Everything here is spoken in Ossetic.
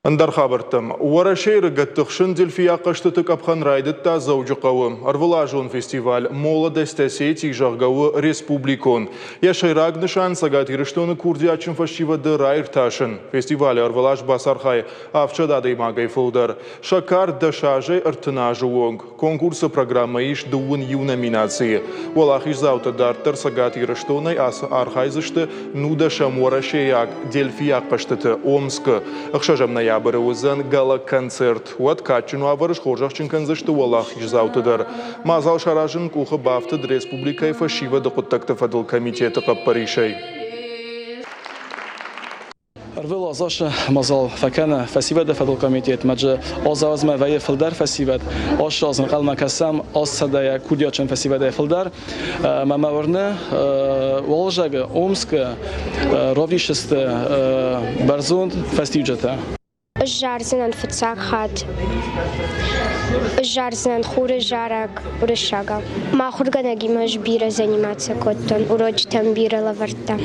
Ӕндӕр хабӕрттӕм. Уӕрӕсейы рыгӕтты хсӕн дельфийаг хъӕзтыты къӕпхӕн райдыдта Дзӕуджыхъӕуы. Ӕрвылазон фестиваль «Молодость Осетии», зӕгъгӕ, у республикон. Йӕ сӕйраг нысан Цӕгат Ирыстоны курдиатджын фӕсивӕды раиртасын. Фестивалы ӕрвылаз бацархайы ӕфсад адӕймагӕй фылдӕр. Сӕ кар дӕс азӕй 30 азы онг. Конкурсы программӕйы ис дыууын иу номинацийы. Уӕлахиздзаутӕ дарддӕр Цӕгат Ирыстонӕй ацы архайдзысты нудӕсӕм уӕрӕсейаг дельфийаг хъӕзтыты Омскы. Ӕхсӕзӕм ноябры уыдзӕн гала-концерт. Уӕд кадджын уавӕры схорзӕхджын кӕндзысты уӕлахиздзауты дӕр. Мадзал саразын къухы бафтыд республикӕйы фӕсивӕды хъуыддӕгты фӕдыл комитеты хъӕппӕрисӕй. Ӕрвылаз ацы мадзал фӕкӕны фӕсивӕды фӕдыл комитет, мӕджы аз азмӕ вӕййы фылдӕр фӕсивӕд. Ацы аз ӕнхъӕлмӕ кӕсӕм 800 курдиатджын фӕсивӕдӕй фылдӕр. Ӕмӕ мӕ уырны, уалдзӕгы Омскы равдисдзысты бӕрзонд фӕстиуджытӕ. Ӕз зардзынӕн фыццаг хатт. Ӕз зардзынӕн хуры зарӕг уырыссагау. Мӕ ахуыргӕнӕгимӕ ӕз бирӕ заниматься кодтон, урочытӕм бирӕ лӕвӕрдта.